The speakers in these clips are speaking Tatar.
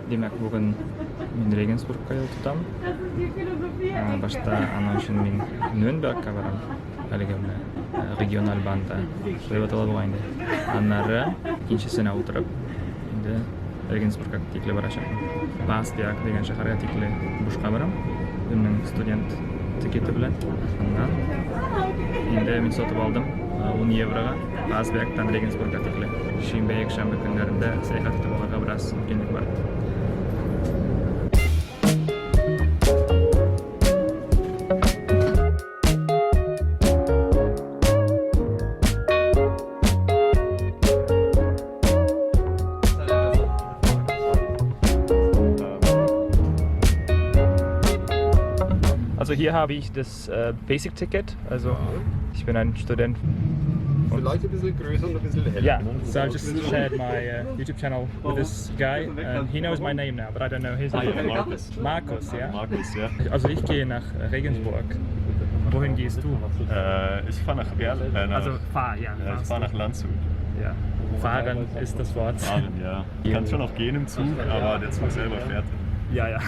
Димәк, бүген мин Регенсбургка юл тотам. Башта аның өчен мин Нюрнбергка барам. Әлеге менә региональ банда. Шулай атала бугай инде. Аннары икенчесенә утырып, инде Регенсбургка тикле барачакмын. Пасберг дигән шәһәргә тикле бушка барам. Үземнең студент тикеты белән. Аннан инде мин сатып алдым 10 еврога Пасбергтан Регенсбургка тикле. Шимбә, якшәмбе көннәрендә сәяхәт итеп алырга бераз мөмкинлек бар. Also hier habe ich das Basic Ticket, also ich bin ein Student. Vielleicht ein bisschen größer und ein bisschen heller. Yeah, so I just shared my YouTube channel with this guy and he knows my name now, but I don't know his name. Markus. Markus, ja? Markus, ja. Also ich gehe nach Regensburg. Wohin gehst du? Ich fahre nach Erl. Nach, Also fahr, ja. ja, ich fahre nach Landshut. Ja. Fahren ist das Wort. Fahren, ja. Kann schon auch gehen im Zug, aber der Zug selber fährt. Ja, ja.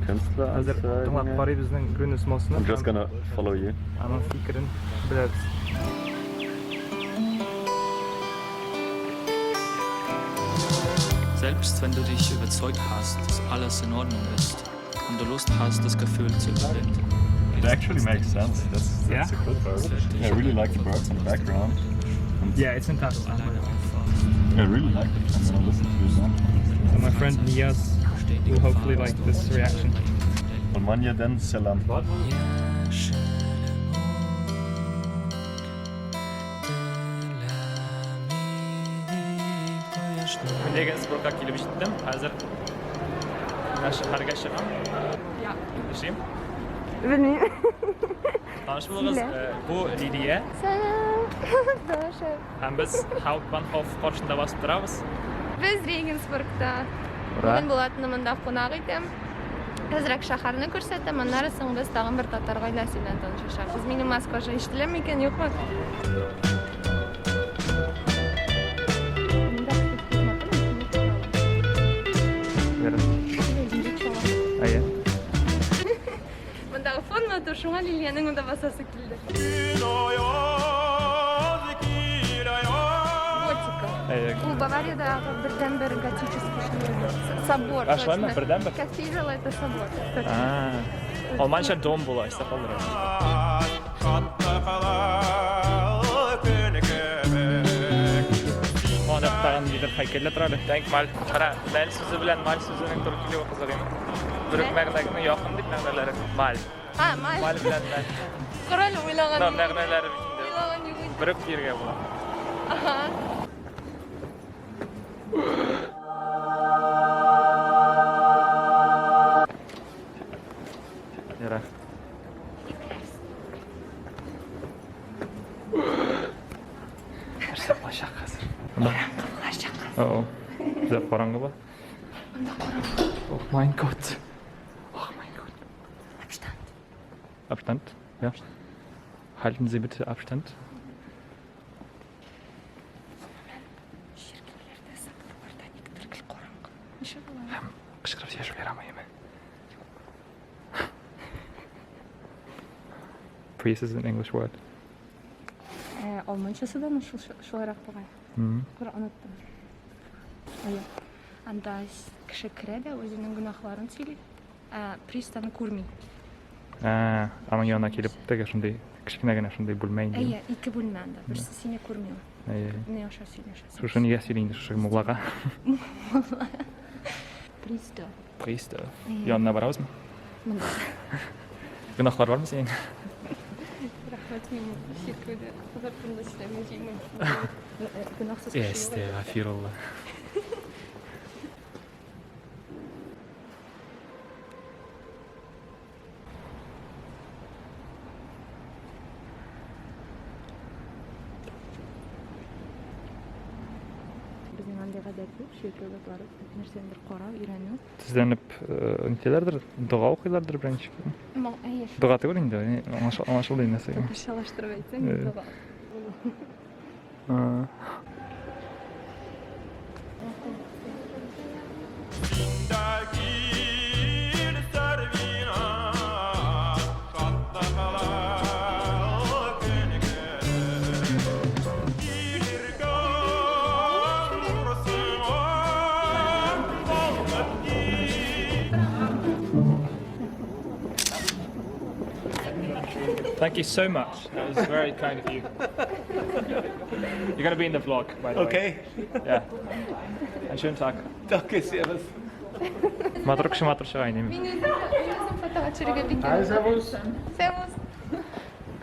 Künstler. Хәзер тыңлап карыйбыз безнең Grünes Moosны. I'm just gonna follow you. Аның фикерен беләбез. Selbst wenn du dich überzeugt hast, dass alles in Ordnung ist und du Lust hast, das Gefühl zu überwinden. It actually makes sense. That's Yeah? a cool part. I really like the birds in the background. Yeah, it's in Tattoo. Alleine auffasst. I really like it. I'm gonna listen to it now. So my friend Nias will hopefully like this reaction. Almanya den selam. Мин Регенсбургка килеп җиттем. Хәзер менә шәһәргә чыгам. Ja. Эшлим. Белмим. Таныш булыгыз. Сөйлә. Бу Лилия. Сәлам. Даша. Һәм без Hauptbahnhof каршында басып торабыз. Без Регенсбургта. Ура. Бүген Булатны монда кунак итәм. Әзрәк шәһәрне күрсәтәм, аннары соң без тагын бер татар гаиләсе белән танышачакбыз. Минем маска аша ишетелә микән, юкмы? Әйе. Мондагы фон матур, шуңа Лилиянең монда басасы килде. Готика. Әйе. Ул Бавариядагы бердәнбер готический шәһәр. Собор. А, шулаймы? точно. Бердәнбер? Кафедрал это собор. Точно. А. Алманча дом була, истә калдыра. Анда тагын нидер һәйкәлләр тора әле. Denkmal. Кара, мәл сүзе белән маль сүзенең туры килүе кызык инде. Бер үк мәгънәгә якын дип мәгънәләре. Маль. А, маль. Маль белән мәл. Кара әле уйлаган. Да, юк. мәгънәләре бит инде. Уйлаган юк иде. Бер үк җиргә була. Ага. Ярар. Нәрсә булачак хәзер? Караңгы булачак. О, бездә караңгы ба? Монда караңгы. Oh mein Gott. Oh mein Gott. Abstand. Abstand? Ja. Halten Sie bitte Abstand. Чиркәүләрдә, соборларда никтер гел караңгы. Ничек була? Һәм кычкырып сөйләшергә ярамый. Priest is an English word. Алманчасы да шул шулайрак бугай. Бер оныттым. Әйе. Анда кеше керә дә үзенең гөнаһларын сөйли. Ә прист аны күрми. Ә, аның янына килеп теге шундый кечкенә генә шундый бүлмә инде. Әйе, ике бүлмә анда. Берсе сине күрми. Әйе. Ни аша сөйләшәсең. Шушы нигә сөйли инде шушы муллага? Прист. Прист. Әйе. Янына барабызмы? Монда. Гөнаһлар бармы синең? Рәхмәт, мин чиркәүдә татар телендә сөйләмәй җыймыйм. Гөнаһсыз кеше юк. Әстәгафирулла. Безнең андыйга Гадәт юк, чиркәүгә барып, нәрсәнедер карау, өйрәнү. Тезләнеп нитәләрдер, дога укыйлардыр беренче. Әйе. Дога түгел инде, аңлашылды инде нәрсә. Татарчалаштырып әйтсәң, дога. Thank you so much. That was very kind of you. You're going to be in the vlog, by the way. Okay. Yeah. Einen schönen Tag. Danke, servus. Матур кеше матур чыга инде. Мин үзем, мин үзем фотога төшерергә бик яратам. Servus. Servus.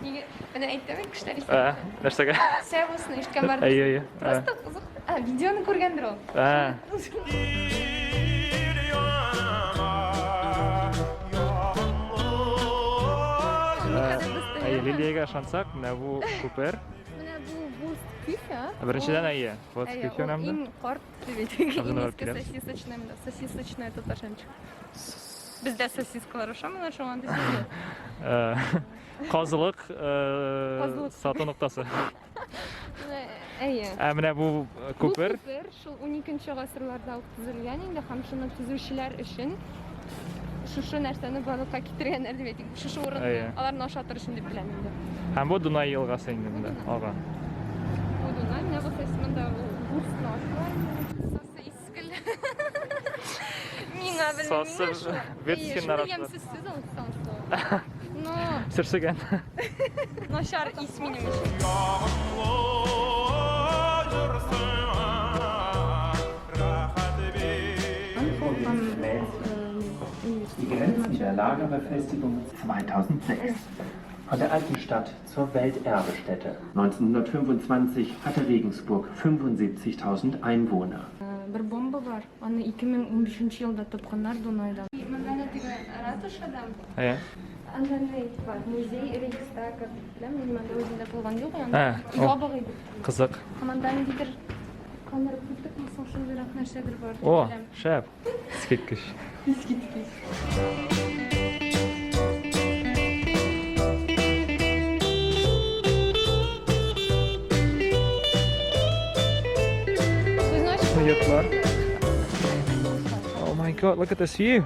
Нигә? Менә әйтәм бит, кешеләр исә. Ә, нәрсәгә? Servusны ишеткән бар. Әйе, әйе. Просто кызык. Ә, видеоны күргәндер ул. Ә. Әйе, Лилиягә ышансак, менә бу күпер. Менә бу Wurst-Küche. Беренчедән әйе, вот Әйе, Küche ул үнәмле. иң карт дип әйтик. Абзыны Иң барып иске киләбез. сосисочная, менә сосисочная татарча. Бездә сосискалар ошамыйлар, шуңа андый сүз юк. Казылык, Казылык. сату ноктасы. Менә, әйе. Ә менә бу күпер. Бу күпер шул 12 гасырларда ук төзелгән инде һәм шуны төзүчеләр өчен шушы нәрсәне барлыкка китергәннәр дип әйтик. Шушы урынны Әйе. аларны ашатыр өчен дип беләм инде. Һәм бу Дунай елгасы инде монда ага. Бу Дунай, менә бу сос монда Wurstны ашыйлар. Сасы искел. Миңа белмим. Сасы миңа шул. ветский Әйе, шундый наратлар. ямьсез сүз ул сасы. Но Сөрсегән. начар ис минем өчен. Die Grenzen der Lagerbefestigung 2006. Von der alten Stadt zur Welterbestätte. 1925 hatte Regensburg 75.000 Einwohner. Бер бомба бар. Аны 2015 елда тапканнар Дунайдан. Монда әнә теге ратушада. Әйе. Анда ни бар? Музей Рейхстага. Беләм, мин монда үземдә булган юк. Ә, Анда ябык иде. Кызык. Һәм анда ниндидер камера пультыкмы соң шундыйрак нәрсәдер бар дип О, беләм. шәп. Искиткеч. Искиткеч. Күзне ачып Йортлар. Oh my god, look at this view.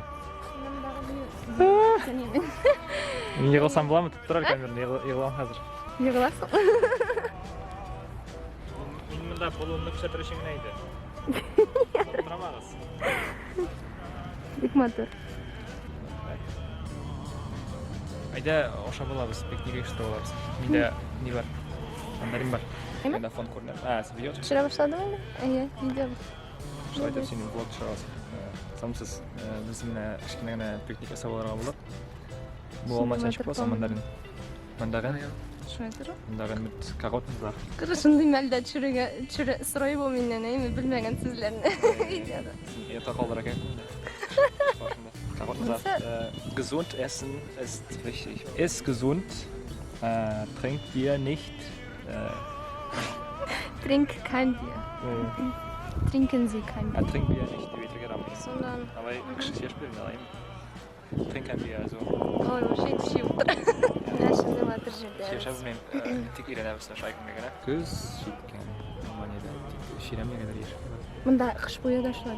Мин егылсам буламы? Тотып тор әле камераны, егылам хәзер. Егыласың. Мин монда булуымны күрсәтер өчен генә иде. Торамагыз. Бик матур. Әйдә, ашап алабыз, пикник оештырып алабыз. Миндә ни бар? Мандарин бар. Әйме? Миндә фон күренә. Ә, син видео Төшерә башладың инде? Әйе, видео. Шулай итеп син влог төшерә аласың. Самсыз, без менә кечкенә генә пикник ясап алырга булдык. Бу алма Шундый чәчеп матур булса мандарин. Мандарин, Шулай торып. мандарин mit Karotten бар. Кара шундый мәлдә төшерергә төшерә сорый бу миннән, әйме, белмәгән сүзләрне. Видеода. Син иртә калдыра кирәк инде. Karotten Монысы- Gesund essen ist wichtig. Ist gesund, trink Bier nicht. Trink kein Bier. Trinken Sie kein Bier. Trink Bier nicht, die Wetterge Rampe. Sondern Aber ich hier spielen da eben. Trink kein Bier, also. Ой, вообще итешеп утыра. Менә шундый матур җирдә. Hier schaffen wir тик өйрәнәбез шулай генә. Көз җиткән. Алманиядә тик чирәм егетләр яши. Монда кыш буе да шулай.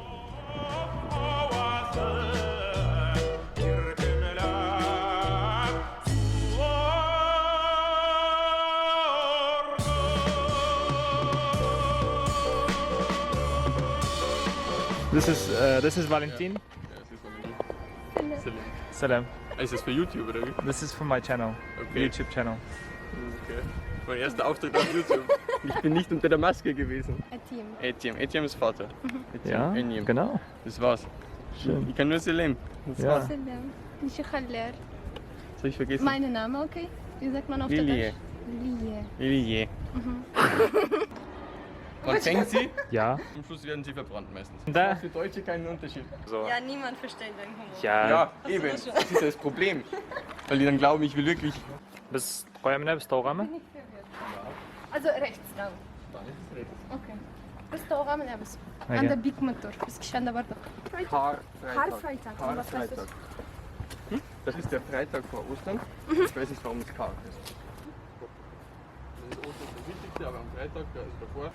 This is Valentin. Salam. Ist das für YouTube oder wie? This is for my channel. Okay. YouTube channel. Okay. Mein erster Auftritt auf YouTube. Ich bin nicht unter der Maske gewesen. Әтием. Etienne. Etienne ist Vater. Etienne. Ja, Etienne. genau. Das war's. Schön. Ich kann nur Selim. Das Ja. war's. Сәлам. Ничек хәлләр? Das hab ich vergessen. Meine Name, okay? Wie sagt man auf Lilie. Deutsch? Lilie. Lilie. Man fängt sie, Ja. am Schluss werden sie verbrannt meistens. Da. Für Deutsche keinen Unterschied. So. Ja, niemand versteht deinen Humor. Ja. Ja, eben. Das ist ja das Problem. Weil die dann glauben, ich will wirklich. Без кая менәбез, таугамы? Also rechts dann. Okay. Без тауга менәбез. Әйе. Анда бик матур. Без кичә анда бардык. Karfreitag. Karfreitag. Karfreitag. Hm? Das ist der Freitag vor Ostern. Ich weiß nicht, warum es Kar ist. Das ist Ostern das Wichtigste, aber am Freitag, also davor,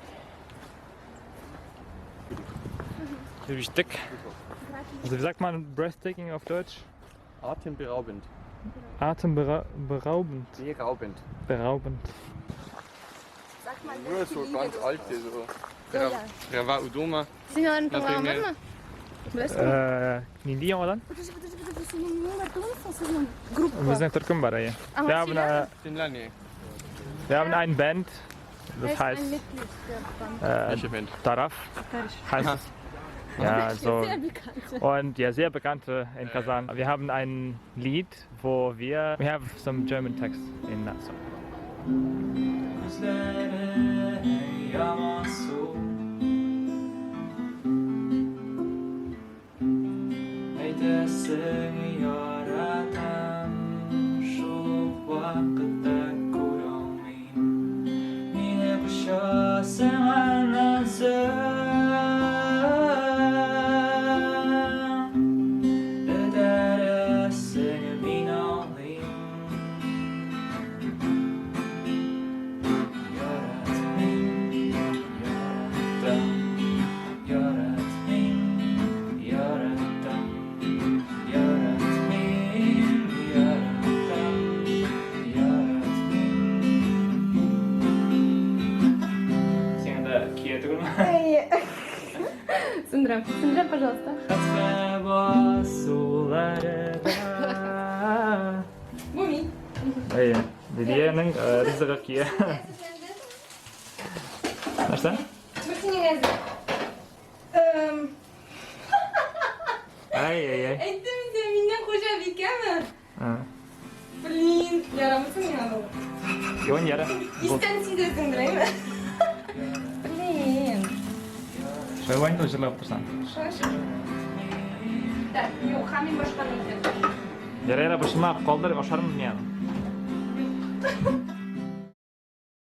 Ziemlich dick. Also wie sagt man breathtaking auf Deutsch? Atemberaubend. Atemberaubend. Beraubend. Beraubend. Sag mal, Nur so ganz alte, so. Ja, Rava Udoma. Син аларны Например. тыңлаганнармы? Беләсеңме? Нинди яңадан? Подожди, подожди, подожди, син минем бар түгелсең, сезнең группа. Безнең төркем бар, әйе. Аңа Wir haben, сөйләме? Finlandi. wir haben eine Band, das Er ist ein heißt Mitglied der Band. Welche Band? Taraf heißt es. Ja, also Sehr bekannt. und ja, sehr bekannte in Kasan. Wir haben ein Lied, wo wir have some German text in that song. Әйтәсең яратам, шул ук вакытта күралмыйм. Мине кочасың аннан соң. Этәрәсең, мин аңлыйм. Яратмыйм, яратам, яратмыйм, яратам. Яратмыйм, яратам, яратмыйм. Син анда кия түгелме? Сындрам, сындрам, пожалуйста. Хәтфә басуларда. Бу мин. Әйе. Лилиянең ризыгы кия. Нәрсә? Бу синең әзер. Ай, ай, ай. Әйттем инде, миннән хуҗабикәме? А. Блин, ярамыйсың миңа бу. Юын яра. Истән сизәсеңдер, әйме? Блин. Шулай инде җырлап торсаң. Шушы. Так, юк, һәм мин башканы әйтәм. Яра, яра, башыма калдыр, ашармын мин аны.